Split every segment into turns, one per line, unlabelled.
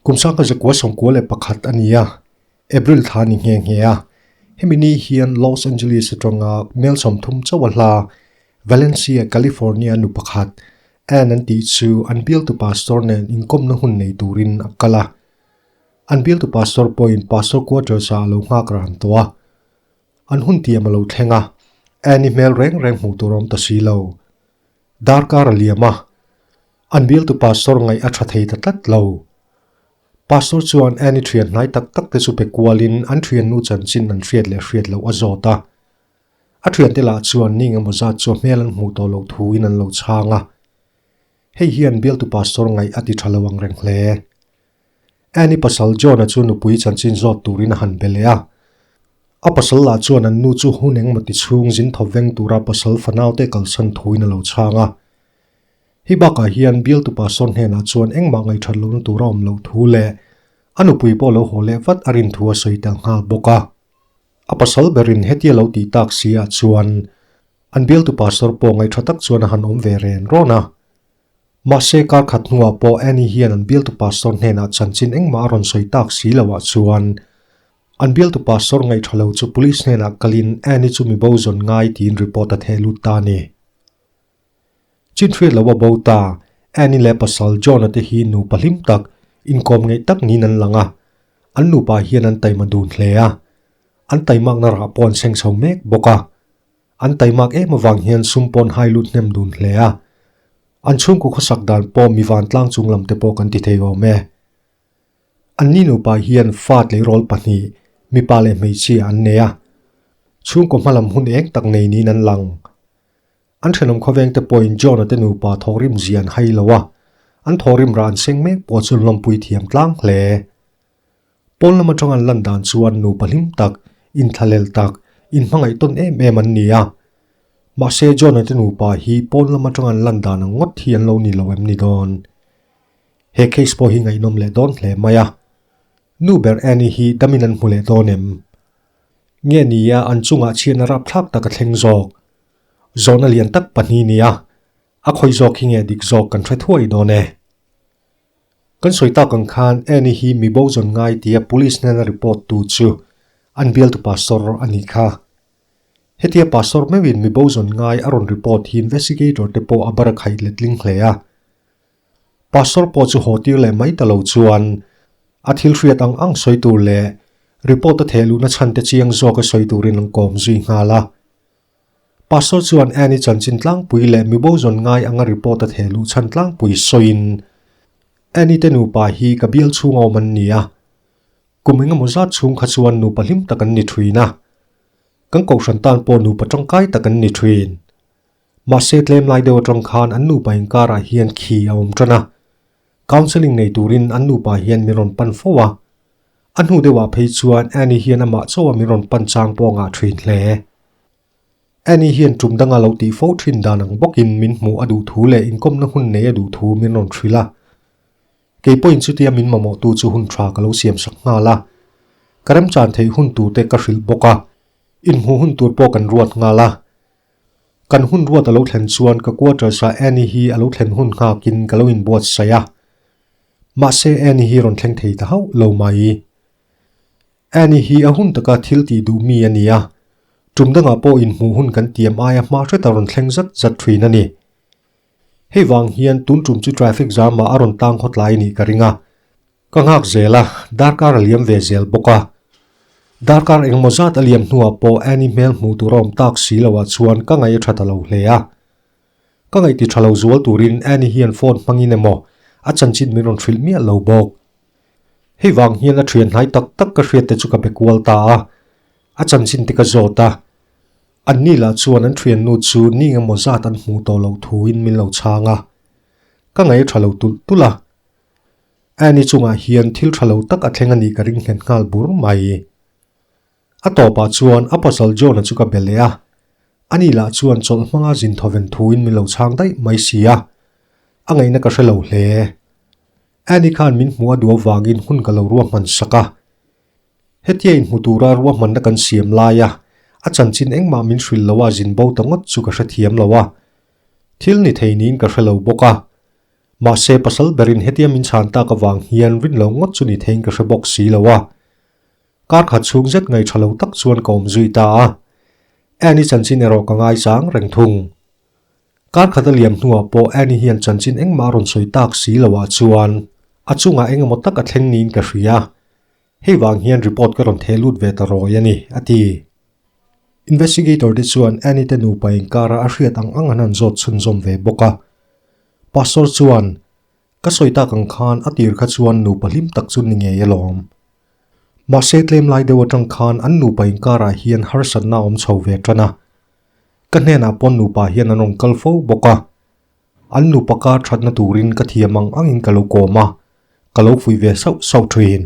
Kum sangha zakua 91 a ni a, April thla a ni nghe nghe a. Hemi ni hian Los Angeles atanga mel 30 chauh a hla Valencia, California nu pakhat Ann an tih chu an bialtu pastor nen inkawmna hun nei turin a kal a. An bialtu pastor pawhin pastor quarters ah a lo nghak ran tawh a. An hun tiam a lo thleng a, Ann-i hmel reng reng hmuh tur a awm ta si lo. Darkar a liam a, an bialtu pastor ngaih a tha thei ta tlat lo. Pastor chuan Annie thian hnai tak tak te chu pe kualin an thiannu chanchin an hriat leh hriat loh a zawt a. A thiante lah chuan ni engemaw zat chu a hmel an hmuh tawh loh thuin an lo chhang a. Hei hian bialtu pastor ngaih a ti tha lo ang reng hle. Annie pasal John-a chu nupui chanchin zawt turin a han be leh a. A pasal lah chuan an nu chu hun engemaw ti chhung zin thaw veng tura pasal fanaute kalsan thuin a lo chhang a. Hei bakah hian bialtu pastor hnenah chuan engmah ngaihthat lohna tur a awm loh thu leh a nupui pawh lo haw leh vat a rin thu a sawi tel nghal bawk a. A pasal berin hetia lo tih tak si ah chuan an bialtu pastor pawh ngaihtha tak chuan a han awm ve ren rawn a. Mahse kar khat hnuah pawh Annie hian an bialtu pastor hnenah chanchin engmah a rawn sawi tak si loh ah chuan an bialtu pastor ngaihtha lo chu police hnenah kalin Annie chu mibo zawn ngai tiin report a theh lut ta a ni. Chinhriat lo a bo ta, Annie leh pasal John-a te hi nupa hlim tak, inkawm ngeih tak niin an lang a. An nupa hian an taima dun hle a. An taimakna rah pawh an seng chho mek bawk a. An taimak em avang hian sum pawh an hai lut hnem dun hle a. An chhungkaw khawsak dan pawh mi vantlang chung lam te pawh kan ti thei awm e. Anni nupa hian fa tleirawl pahnih, mipa leh hmeichhia an nei a. Chhungkaw hmalam hun eng tak nei niin an lang. An thenawm khawvengte pawhin John-a te nupa thawkrim zia an hai lo a, an thawkrim rah an seng mek pawh chu an lawmpui thiam tlang hle. Pawn lam atanga an lan dan chuan nupa hlim tak, inthlahlel tak, inhmangaih tawn em em an ni a. Mahse John-a te nupa hi pawn lam atanga an lan dan ang ngawt hi an lo ni lo em ni dawn? He case pawh hi ngaihnawm leh dawn hle mai a. Nu ber Annie hi damin an hmu leh dawn em? Nge nia an chungah chhiatna rapthlak tak a thleng zawk? Zawhna lian tak pahnih nia, a khawi zawk hi nge dik zawk kan hre thuai dawn e. Kan sawi tak ang khan Annie hi mi bo zawn ngai tia police hnena report tu chu an bialtu pastor a nih kha. Hetia pastor meuhin mi bo zawn ngai a rawn report hi investigator te pawh a barakhaih letling hle a. Pastor pawh chu haw tir leh mai ta lo chuan a thil hriat ang ang sawi tur leh report a theh luhna chhan te chiang zawk a sawi turin an kawm zui nghal a. Pastor chuan Annie chanchin tlangpui leh mibo zawn ngai anga report a theh luh chhan tlangpui sawiin, Annie te nupa hi ka bial chhung a awm an ni a, kum engemaw zat chhung kha chuan nupa hlim tak an ni thin a, kan kohhran tan pawh nupa tangkai tak an ni thin. Mahse tlem lai deuh atang khan an nupa inkarah hian khi a awm tan a, counselling nei turin an nupa hian min rawn pan fo a, A hnu deuhah phei chuan Annie hian amah chauha min rawn pan chang pawh a ngah thin hle. Annie hian tum danga lo tih fo thin dan ang bawkin min hmuh a duh thu leh inkawmna hun nei a duh thu min rawn hrilh a. Kei pawhin chutia min mamawhtu chu hun tha ka lo siamsak nghal a. Ka remchan theih hun turte ka hrilh bawk a, inhmuh hun tur pawh kan ruat nghal a. Kan hun ruat a lo thlen chuan ka quarters-ah Annie hi a lo thlen hun nghakin ka lo inbuatsaih a. Mahse Annie hi rawn thleng thei ta hauh lo mai. Annie hi a hun taka thil tih duh mi a ni a, tum dangah pawh inhmuh hun kan tiam aia hma hreta rawn thleng zat zat thin a ni. Hei vang hian tun tum chu traffic jam ah a rawn tang haw tlai nih ka ring a. Ka nghak zel a, darkar a liam ve zel bawk a. Darkar engemaw zat a liam hnuah pawh Annie hmel hmuh tur a awm tak si loh ah chuan ka ngaih a tha ta lo hle a. Ka ngaihti tha lo zual turin Annie hian phone hmangin emaw a chanchin min rawn hrilh miah lo bawk. Hei vang hian a thian hnai tak tak ka hriat te chu ka be kual ta a, a chanchin te ka zawt a. Anni lah chuan an thiannu chu ni emaw zat an hmuh tawh loh thuin min lo chhang a. Ka ngaih a tha lo tulh tulh a. Annie chungah hian thil tha lo tak a thleng a nih ka ring nghet nghal bur mai. A tawpah chuan a pasal John-a chu ka be leh a, ani lah chuan chawlh hmanga zin thawven thuin min lo chhang daih mai si a, a ngaihna ka hre lo hle. Annie khan min hmuh a duh avangin hun ka lo ruahman sak a. Hetia inhmu tura ruahmanna kan siam laia a chanchin engmah min hrilh lo a zin bo ta ngawt chu ka hrethiam lo a, thil ni thei niin ka hre lo bawk a. Mahse pasal berin hetia min chhan tak avang hian rin lo ngawt chu ni theiin ka hre bawk si lo a. Kar khat chhung zet ngaih tha lo tak chuan ka awm zui ta a. Annie chanchin erawh ka ngaichang reng thung. Kar khat a liam hnuah pawh Annie hian chanchin engmah a rawn sawi tak si lo ah chuan a chungah engemaw tak a thleng niin ka hria. Hei vang hian report ka rawn theh lut ve ta rawi a ni, a ti. Investigator te chuan Annie te nupa inkara a hriat ang ang an han zawt chhunzawm ve bawk a. Pastor chuan, Ka sawi tak ang khan a tir kha chuan nupa hlim tak chu ni ngei alawm. Mahse tlem lai deuh atang khan an nupa inkarah hian harsatna a awm chho ve tan a. Ka hnenah pawn nupa hian an rawn kal fo bawk a. An nupa kar thatna turin ka thiam ang angin ka lo kawm a, ka lo fuih ve sauh sauh thin.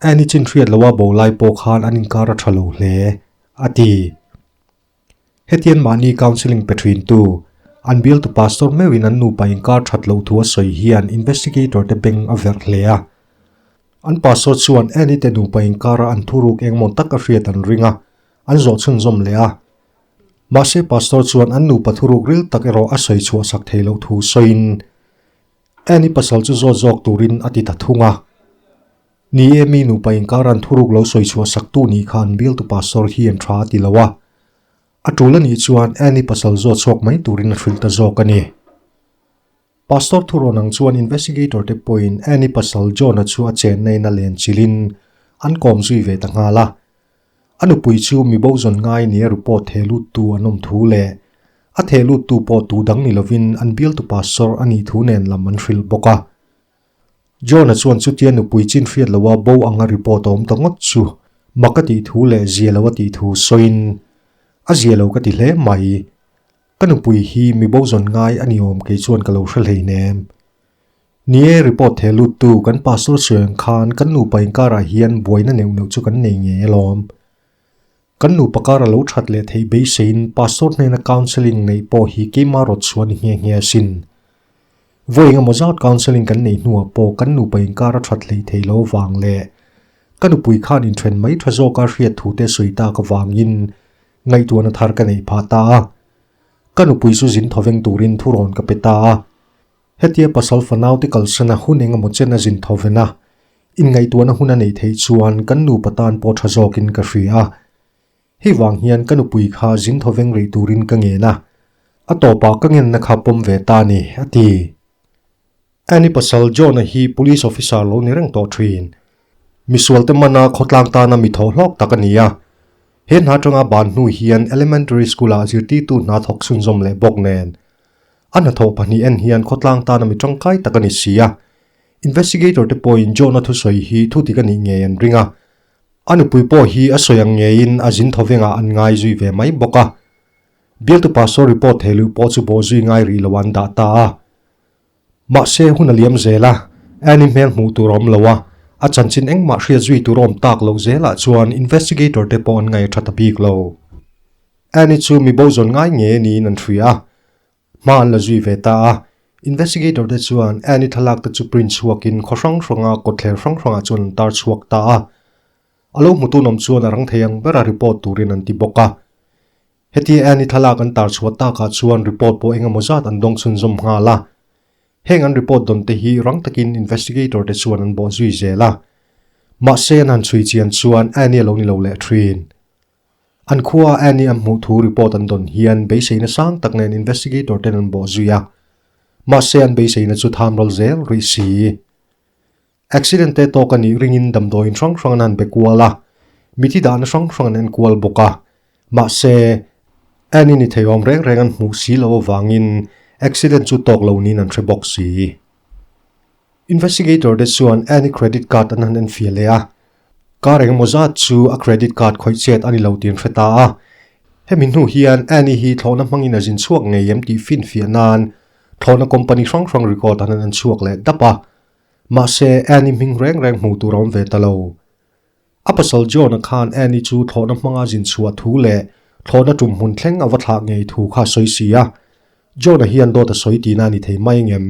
Annie chin hriat loha bo lai pawh khan an inkar a tha lo hle, a ti. Hetian mahni counselling pe thintu, an bialtu pastor meuhin an nupa inkar that loh thu a sawi hian investigator te beng a verh hle a. An pastor chuan Annie te nupa inkara an thuruk engmaw tak a hriat an ring a, an zawh chhunzawm leh a. Mahse pastor chuan an nupa thuruk ril tak erawh a sawi chhuah sak thei loh thu sawiin Annie pasal chu zawt zawk turin a ti ta thung a. Ni e, mi nupa inkar an thuruk lo sawi chhuah saktu nih kha an bialtu pastor hi an tha a ti lo a. A tul a nih chuan Annie pasal zawt chhuak mai turin a hrilh ta zawk a ni. Pastor thurawn ang chuan investigator te pawhin Annie pasal John-a chu a chenna in a len chilhin an kawm zui ve ta nghal a. A nupui chu mi bo zawn ngai nia report theh luttu an awm thu leh a theh luttu pawh tu dang ni lovin an bialtu pastor a nih thu nen lam an hrilh bawk a. John-a chuan chutia nupui chin hriat loha bo anga report a awm ta ngawt chu mak a tih thu leh zia lo a tih thu sawiin, A zia lo ka ti hle mai. Ka nupui hi mi bo zawn ngai a ni awm kei chuan ka lo hre hleinem. Ni e, report theh luttu kan pastor sawi ang khan kan nupa inkarah hian buaina neuh neuh chu kan nei ngei alawm. Kan nupa kar a lo that leh theih beiseiin pastor hnena counselling neih pawh hi keimah rawt chhuah a ni nghe nghe asin. Vawi engemaw zat counselling kan neih hnuah pawh kan nupa inkar a that hleih theih lo avang leh ka nupui khan inthen mai tha zawka hriat thu te sawi tak avangin ngaihtuahna thar ka neih phah ta a. Ka nupui chu zin thaw veng turin thurawn ka pe ta a. Hetia pasal fanaute kalsana hun engemaw chen a zin tho ven a, inngaihtuahna hun a neih theih chuan kan nupa tan pawh tha zawkin ka hria a. Hei vang hian ka nupui kha zin tho veng rih turin ka ngen a, a tawpah ka ngenna kha pawm ve ta a ni, a ti. Annie pasal John-a hi police officer lo ni reng tawh thin. Misualte mana khawtlang tana mi thaw hlawk tak a ni a. He hna atanga ban hnu hian elementary school-ah zirtirtu hna thawk chhunzawm leh bawk nen A hnathawh pahnih en hian khawtlang tana mi tangkai tak a ni si a. Investigator te pawhin John-a thusawi hi thu dik a nih ngei an ring a. A nupui pawh hi a sawi ang ngeiin a zin thaw vengah an ngai zui ve mai bawk a. Bialtu pastor report thei luh pawh chu bawh zui ngai rih lo an dah ta a. Mahse hun a liam zel a, Annie hmel hmuh tur a awm lo a, a chanchin engmah hriat zui tur a awm tak loh zelah chuan investigator te pawh an ngaih a tha ta bik lo. Annie chu mi bo zawn ngai nge niin an hria a, hma an la zui ve ta a. Investigator te chuan Annie thlalak te chu print chhuakin khaw hrang hranga kawtthler hrang hrangah chuan an tar chhuak ta a. A lo hmutu nawm chuan a rang thei ang bera report turin an ti bawk a. Hetia Annie thlalak an tar chhuah takah chuan report pawh engemaw zat an dawng chhunzawm nghal a. Heng an report dawn te hi rang takin investigator te chuan an bawh zui zel a. Mahse an han chhui chian chuan Annie a lo ni lo leh thin. An khua Annie an hmuh thu report an dawn hian beiseina sang tak nen investigator ten an bawh zui a. Mahse an beiseina chu tham ral zel rih si. Accident te tawk a nih ringin damdawiin hrang hrang an han be kual a, mithi dahna hrang hrang an en kual bawk a. Mahse, Annie ni theiawm reng reng an hmuh si loh avangin accident chu tawk lo niin an hre bawk si. Investigator te chuan Annie credit card an han enfiah leh a, car engemaw zat chu a credit card khawih chet a ni lo tih an hre ta a. Hemi hnu hian Annie hi thlawhna hmangin a zin chhuak ngei em tih finfiah nan thlawhna company hrang hrang record an han en chhuak leh dap a. Mahse, Annie hming reng reng hmuh tur a awm ve ta lo. A pasal John-a khan Annie chu thlawhna hmanga zin chhuah thu leh thlawhna tum hmun thleng a va thlah ngei thu kha a sawi si a. John-a hian dawt a sawi tihna a ni thei mai ngem?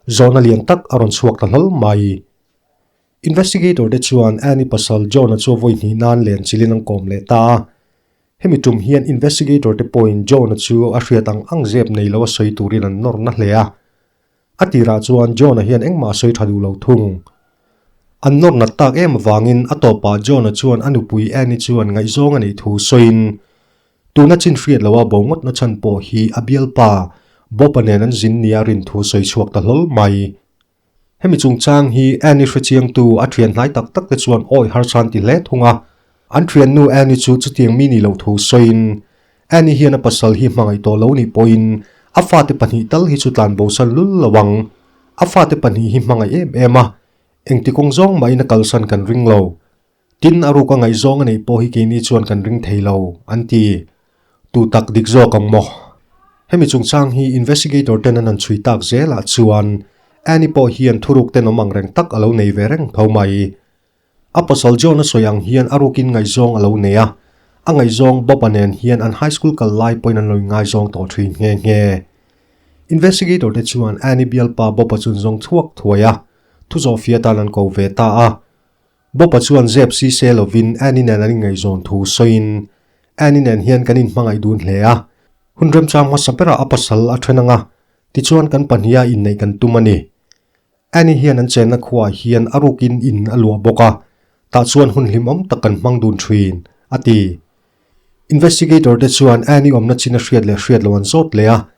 Zawhna lian tak a rawn chhuak ta hlawl mai. Investigator te chuan Annie pasal John-a chu a vawi hnih nan len chilin an kawm leh ta a. Hemi tum hian investigator te pawhin John-a chu a hriat ang ang zep nei lo a sawi turin an nawr na hle a. A tirah chuan John-a hian engmah a sawi tha duh lo thung. An nawr nat tak em avangin a tawpah John-a chuan a nupui Annie chuan ngaihzawng a neih thu sawiin tuna chin hriat loha bo ngawtna chhan pawh hi a bialpa Bob-a nen an zin nia rin thu sawi chhuak ta hlawl mai. Hemi chungchang hi Annie hrechiangtu a thian hnai tak tak te chuan awi harsan ti hle thung a. An thiannu Annie chu chutiang mi ni lo thu sawiin, Annie hian a pasal hi hmangaih tawh lo nih pawhin a fate pahnih tal hi chu tlan bosan lul lo ang. A fate pahnih hi hmangaih em em a, engti kawng zawng mahin a kalsan kan ring lo. Tin, a ruk a ngaihzawng a neih pawh hi keini chuan kan ring thei lo, an ti. Tu tak dik zawk ang maw? Hemi chungchang hi investigator ten an han chhui tak zelah chuan Annie pawh hian thuruk tenawm ang reng tak a lo nei ve reng tho mai. A pasal John a sawi ang hian a rukin ngaihzawng a lo nei a, a ngaihzawng Bob-a nen hian an high school kal lai pawhin an lo ingaizawng tawh thin nghe nghe. Investigator te chuan Annie bialpa Bob-a chu an zawng chhuak thuai a, thuzawhfia tan an ko ve ta a. Bob-a chuan zep si se lovin Annie nen an inngaihzawn thu sawiin, Annie nen hian kan inhmangaih dun hle a, hun remchang hmasa berah a pasal a then ang a, tichuan kan pahniha inneih kan tum a ni. Annie hian an chenna khuaah hian a rukin in a luah bawk a, tah chuan hun hlimawm tak kan hmang dun thin, a ti. Investigator te chuan Annie awmna chin a hriat leh hriat lo an zawt leh a,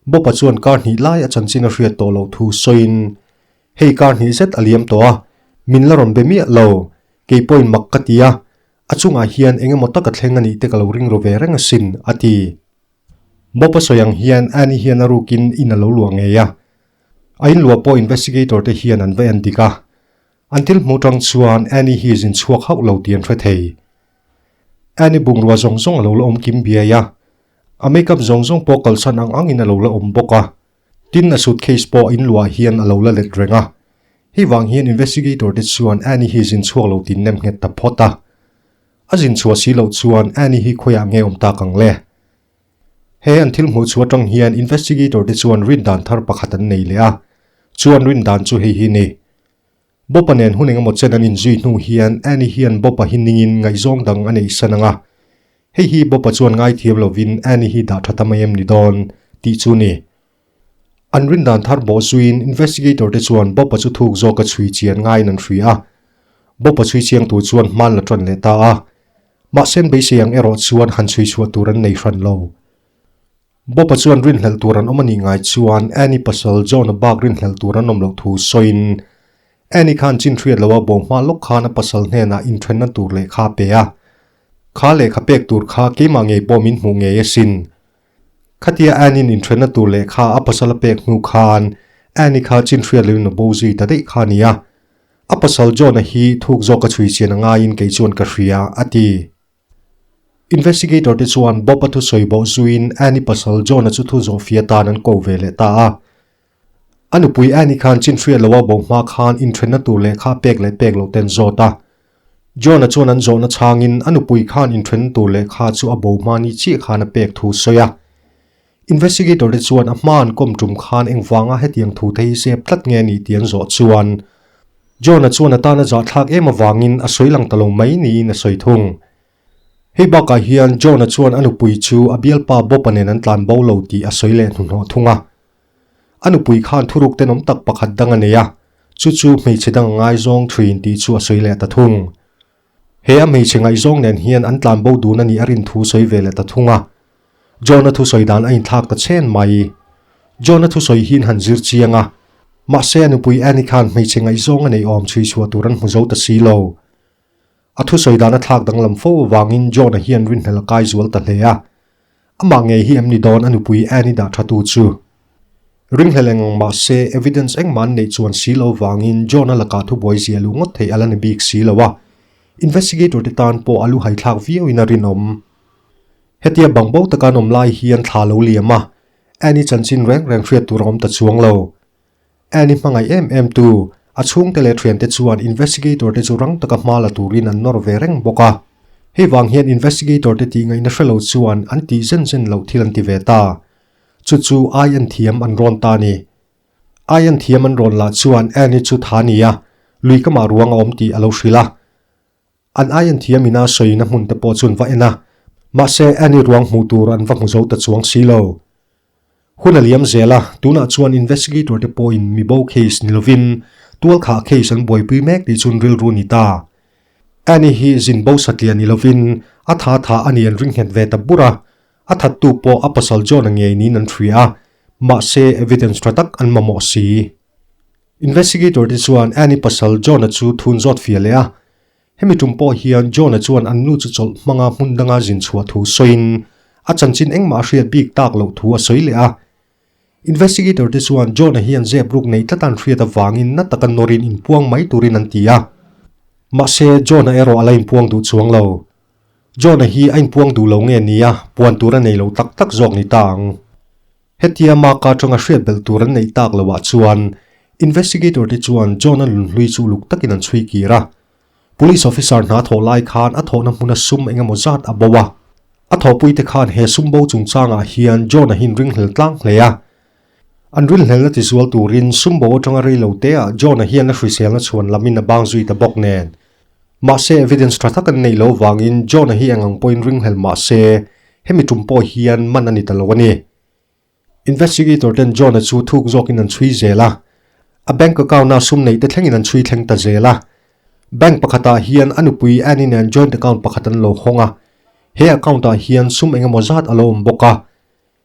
Bob-a chuan kar hnih lai a chanchin a hriat tawh loh thu sawiin, Hei kar hnih zet a liam tawh a, min la rawn be miah lo. Kei pawhin mak ka ti a, a chungah hian eng emaw taka thleng a nih te ka lo ring ru ve reng asin, a ti. Bob a sawi ang hian Annie hian a rukin in a lo luah ngei a. A inluah pawh investigator te hian an va en dik a. An thil hmuh tang chuan Annie hi zin chhuak hauh lo tih an hre thei. Annie bungrua zawng zawng a lo la awm kim biai a, a makeup zawng zawng pawh kalsan ang angin a lo la awm bawk a. Tin, a suitcase pawh in luah hian a lo la let reng a. Hei vang hian investigator te chuan Annie hi zin chhuak lo tin nem nghet ta phawt a. A zin chhuah si loh chuan Annie hi khawiah nge awm tak ang le? He an thil hmuh chhuah atang hian investigator te chuan rin dan thar pakhat an nei leh a. Chuan rin dan chu hei hi ni. Bob-a nen hun engemaw chen an inzui hnu hian Annie hian Bob-a hi ningin ngaihzawng dang a neih san ang a. Hei hi Bob-a chuan ngaithiam lovin Annie hi dah tha ta mai em ni dawn tih chu ni. An rin dan thar bawh zuiin investigator te chuan Bob-a chu thuk zawka chhui chian ngaiin an hria a. Bob-a chhui chiang tur chuan hman la tan leh ta a. Mahse an beisei ang erawh chuan han chhui chhuah tur an nei hran lo. Bob-a chuan rinhlelh tur an awm a nih ngai chuan Annie pasal John-a bak rinhlelh tur an awm loh thu sawiin Annie khan chin hriat loha bo hma lawk khan a pasal hnenah inthenna tur lehkha a pe a. Kha lehkha pek tur kha keimah ngei pawh min hmuh ngei asin. Khatia Annie-in inthenna tur lehkha a pasal a pek hnu khan Annie kha chin hriat loin a bo zui ta daih kha a ni a. A pasal John-a hi thuk zawk a chhui chian a ngaiin kei chuan ka hria, a ti. Investigator te chuan Bob-a thusawi bawh zuiin Annie pasal John-a chu thu zawhfia tan an ko ve leh ta a. A nupui Annie khan chin hriat loha bo hma khan inthenna tur lehkha pek leh pek loh ten zawt a. John-a chuan an zawhna chhangin a nupui khan inthenna tur lehkha chu a bo hma ni chiah khan a pek thu sawi a. Investigator te chuan a hma an kawm tum khan engvanga hetiang thu te hi zep tlat nge ni tih an zawh chuan John-a chuan a tana zahthlak em avangin a sawi lang ta lo mai niin a sawi thung. Hei bakah hian John-a chuan a nupui chu a bialpa Bob-a nen an tlan bo lo tih a sawi leh hnuhnawh thung a. A nupui khan thuruk tenawm tak pakhat dang a nei a, chu chu hmeichhe dang a ngaizawng thin tih chu a sawi leh ta thung. He a hmeichhe ngaihzawng nen hian an tlan bo dun a nih a rin thu sawi ve leh ta thung a. John-a thusawi dan a inthlak ta chen mai. John-a thusawi hian han zir chiang a, mahse a nupui Annie khan hmeichhe ngaihzawng a nei awm chhui chhuah tur an hmu zo ta si lo. A thusawi dan a thlak danglam fo avangin John-a hian rinhlel a kai zual ta hle a. Amah ngei hi em ni dawn a nupui Annie dah tha tu chu. Ringhlel eng ang mahse evidence engmah an neih chuan si lo vangin John-a lakah thubuai zia luh ngawt theih a la ni bik si lo a, investigator te tan pawh a lu haithlak viauin a rinawm. Hetia bangbo taka an awm lai hian thla lo liam a, Annie chanchin reng reng hriat tur a awm ta chuang lo. Annie hmangaih em em tu, a chhungte leh thiante chuan investigator te chu rang taka hma la turin an nawr ve reng bawk a. Hei vang hian investigator te tih ngaihna hrelo chuan an tih zen zen loh thil an ti ve ta. Chu chu ai an thiam an rawn ta ni. Ai an thiam an rawn lah chuan Annie chu tha nia, lui kamah ruang a awm tih a lo hrilh a. An ai an thiam ina sawina hmun te pawh chuan va en a, mahse Annie ruang hmuh tur an va hmu zo ta chuang si lo. Hun a liam zel a, tunah chuan investigator te pawhin mi bo case ni lovin tualkhah case an buaipui mek tih chun rilru ni ta. Annie hi zin bo satliah ni lovin a tha tha a ni an ring nghet ve ta bur a, a thattu pawh a pasal John-a ngei niin an hria a, mahse evidence tha tak an mamawh si. Investigator te chuan Annie pasal John-a chu thun zawt fiah leh a, Hemi tum pawh hian John-a chuan an nu chu chawlh hmanga hmun danga zin chhuah thu sawiin a chanchin engmah a hriat bik tak loh thu a sawi leh a. Investigator te chuan John-a hian zep ruk nei tlat an hriat avangin na taka nawrin inpuang mai turin an ti a. Mahse, John-a erawh a la inpuang duh chuang lo. John-a hi a inpuang duh lo nge nia, puan tur a nei lo tak tak zawk ni ta ang. Hetia Mark-a atanga hriat belh tur an neih tak loh ah chuan investigator te chuan John-a lunhlui chu uluk takin an chhui kir a. Police officer hna thawh lai khan a thawhna hmuna sum eng emaw zat a bo a. A thawhpui te khan he sum bo chungchangah hian John-a hi ringhlel tlang hle a. An rinhlelna tizual turin sum bo atanga rei lo te ah John-a hian a hriselna chhuan lamin a bang zui ta bawk nen. Mahse evidence tha tak an neih loh vangin John-a hi eng ang pawhin ringhlel mahse hemi tum pawh hian man a ni ta lo a ni. Investigator ten John-a chu thuk zawkin an chhui zel a, a bank account-a sum neih te thlengin an chhui thleng ta zel a. Bank pakhatah hian a nupui Annie nen joint account pakhat an lo hawng a, he account-ah hian sum engemaw zat a lo awm bawk a.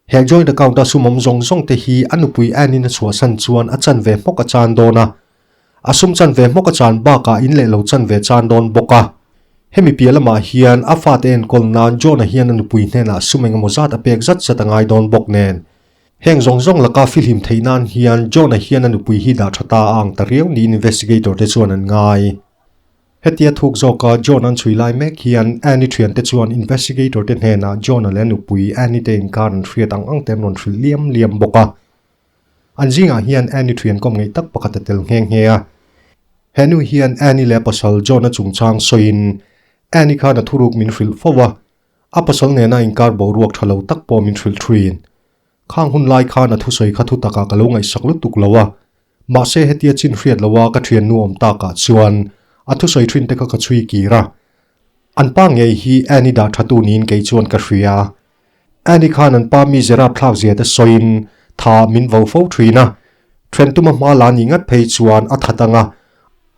He joint account-a sum awm zawng zawng te hi a nupui Annie-in a chhuahsan chuan a chan ve hmawk a chan dawn a. A sum chan ve hmawk a chan bakah in leh lo chan ve chan dawn bawk a. Hemi piah lamah hian a fate enkawl nan John-a hian a nupui hnenah sum engemaw zat a pek zat zat a ngai dawn bawk nen. Heng zawng zawng laka fihlim theih nan hian John-a hian a nupui hi dah tha ta a ang ta riau niin investigator te chuan an ngai. Hetia thuk zawka John an chhui lai mek hian Annie thiante chuan investigator te hnenah John-a leh a nupui Annie te inkar an hriat ang ang te an rawn hrilh liam liam bawk a. An zingah hian Annie thian kawm ngeih tak pakhat a tel nghe nghe a. He nu hian Annie leh a pasal John-a chungchang sawiin Annie khan a thuruk min hrilh fo a, a pasal nena inkar boruak tha lo tak pawh min hrilh thin. Khang hun lai khan a thusawi kha thutakah ka lo ngaihsak lutuk lo a, Mahse hetia chin hriat loa ka thiannu awm takah chuan a thusawi thin te kha ka chhui kir a. An pa ngei hi Annie dah thatu niin kei chuan ka hria. Annie khan an pa mi zerap thlak zia te sawiin tha min vo fo thin a. Then tuma hma la ni ngat phei chuan a that anga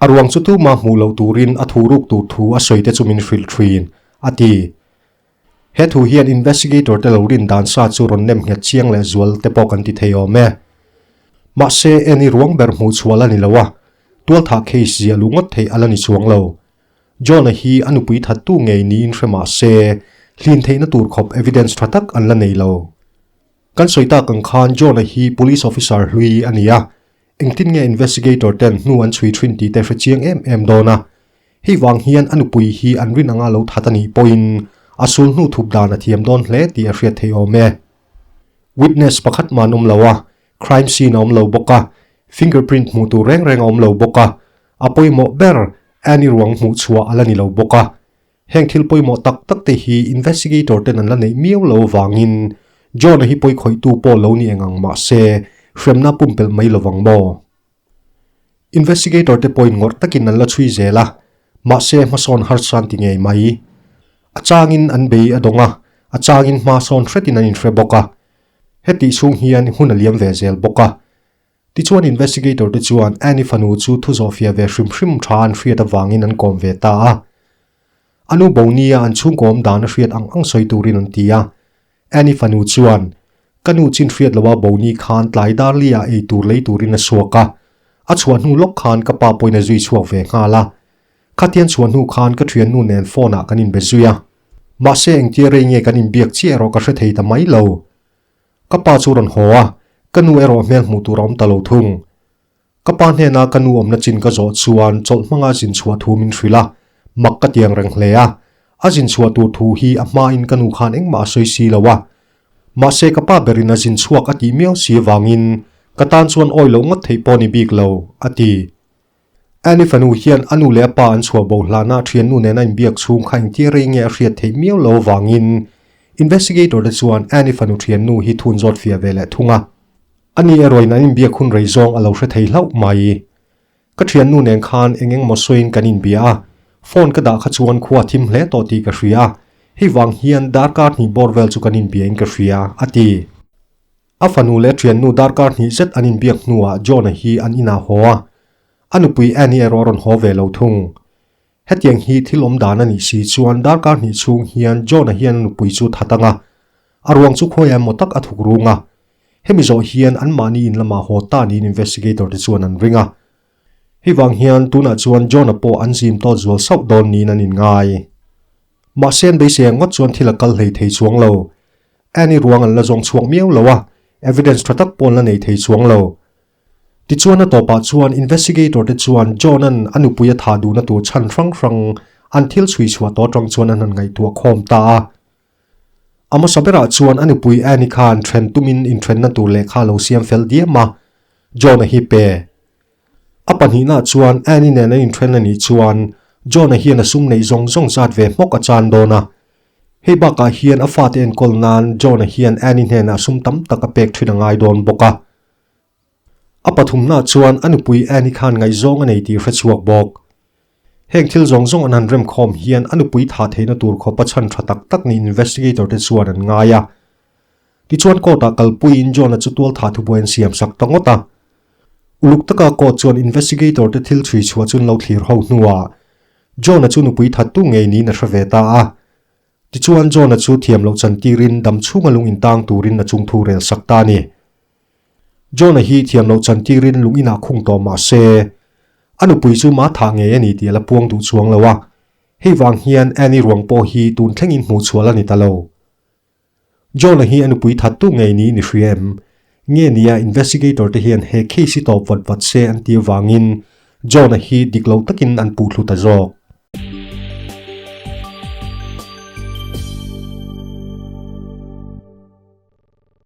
a ruang chu tuma hmuh loh turin a thu ruk tur thu a sawi te chu min hrilh thin, a ti. He thu hian investigator te lo rin dan sa chu rawn nem nghet chiang leh zual te pawh kan ti thei awm e. Mahse, Annie ruang ber hmuh chhuah la ni lo a, tualthah case ziah luh ngawt theih a la ni chuang lo. John-a hi a nupui thattu ngei niin hre mah se, hlin theihna tur khawp evidence tha tak an la nei lo. Kan sawi tak ang khan John-a hi police officer hlui a ni a, Engtin nge investigator ten hnu an chhui thin tih te hre chiang em em dawn a. Hei vang hian a nupui hi an rin anga lo that a nih pawhin a sul hnu thup dan a thiam dawn hle tih a hriat theih awm e. Witness pakhat mah an awm lo a, crime scene a awm lo bawk a, fingerprint hmuh tur reng reng a awm lo bawk a, a pawimawh ber Annie ruang hmuh chhuah a la ni lo bawk a. Heng thil pawimawh tak tak te hi investigator ten an la neih miau lo avangin John-a hi pawi khawihtu pawh lo ni eng ang mah se hremna pumpelh mai lovang maw? Investigator te pawhin ngawrh takin an la chhui zel a, mahse hmasawn harsan ti ngei mai. A changin an bei a dawng a, a changin hmasawn hretin an inhre bawk a. Hetih chhung hian hun a liam ve zel bawk a. Tichuan investigator te chuan Annie fanu chu thu zawhfiah ve hrim hrim tha an hriat avangin an kawm ve ta a. A nu Bonia an chhungkaw awm dan a hriat ang ang sawi turin an ti a. Annie fanu chuan, Ka nu chin hriat loha Boni khan tlai darli ah ei tur lei turin a chhuak a. A chhuah hnu lawk khan ka pa pawhin a zui chhuak ve nghal a. Khatian chhuah hnu khan ka thiannu nen phone ah kan inbe zui a. Mahse engtia rei nge kan inbiak chiah erawh ka hre thei ta mai lo. Ka pa chu rawn haw a, ka nu erawh hmel hmuh tur a awm ta lo thung. Ka pa hnena ka nu awmna chin ka zawh chuan chawlh hmanga zin chhuah thu min hrilh a, mak ka tiang reng hle a. A zin chhuah tur thu hi a hmain ka nu khan engmah a sawi si lo a. Mahse ka pa berin a zin chhuak a tih miau si avangin ka tan chuan awi loh ngawt theih pawh ni bik lo, a ti. Annie fanu hian a nu leh a pa an chhuah bo hlana thiannu nena inbiak chhung kha engtia rei nge a hriat theih miau lo avangin investigator te chuan Annie fanu thiannu hi thun zawt fiah ve leh thung a. Ani erawhin an inbiak hun rei zawng a lo hre thei hlauh mai. Ka thiannu nen khan eng eng maw sawiin kan inbia a, phone ka dah kha chuan khua thim hle tawh tih ka hria a, hei vang hian darkar hnih bawr vel chu kan inbiain ka hria, a ti. A fanu leh thiannu darkar hnih zet an inbiak hnuah John-a hi an inah haw a, a nupui Annie erawh a rawn haw ve lo thung. Hetiang hi thil awm dan a nih si chuan darkar hnih chhung hian John-a hian a nupui chu that ang a, a ruang chu khawiah emaw tak a thuk rung a. Hemi zawh hian anmahni in lamah haw ta niin investigator te chuan an ring a. Hei vang hian tunah chuan John-a pawh an zim tawt zual sauh dawn niin an inngai. Mahse an beisei ang ngawt chuan thil a kal hlei thei chuang lo. Annie ruang an la zawng chhuak miau lo a, evidence tha tak pawh an la nei thei chuang lo. Tichuan a tawpah chuan investigator te chuan John-a'n a nupui a thah duhna tur chhan hrang hrang an thil chhui chhuah tawh atang chuan an han ngaihtuah khawm ta a. A hmasa berah chuan a nupui Annie khan then tumin inthenna tur lehkha a lo siam fel diam a, John-a hi pe. A pahnihna chuan Annie nen an inthen a nih chuan John-a hian a sum neih zawng zawng zat ve hmawk a chan dawn a. Hei bakah hian a fate enkawl nan John-a hian Annie hnenah sum tam tak a pek thin a ngai dawn bawk a. A pathumna chuan a nupui Annie khan ngaihzawng a nei tih hre chhuak bawk. Heng thil zawng zawng an han remkhawm hian a nupui thah theihna tur khawpa chhan tha tak tak niin investigator te chuan an ngai a. Tichuan court-ah kalpuiin John-a chu tual thah thubuai an siam sak ta ngawt a. Uluk taka court chuan investigator te thil chhui chhuah chu an lo thlir ho hnuah John-a chu nupui thattu ngei niin a hre ve ta a. Tichuan John-a chu thiam loh chan tirin dam chhunga lung intang turin a chungthu rel sak ta a ni. John-a hi thiam loh chan tirin lung inah khung tawh mah se, a nupui chu mah thah ngei a ni tih a la puang duh chuang lo a. Hei vang hian Annie ruang pawh hi tun thlengin hmuh chhuah la ni ta lo. John-a hi a nupui thattu ngei niin i hria em? Nge nia investigator te hian he case hi tawp vat vat se an ti avangin John-a hi dik lo takin an puh thlu ta zawk.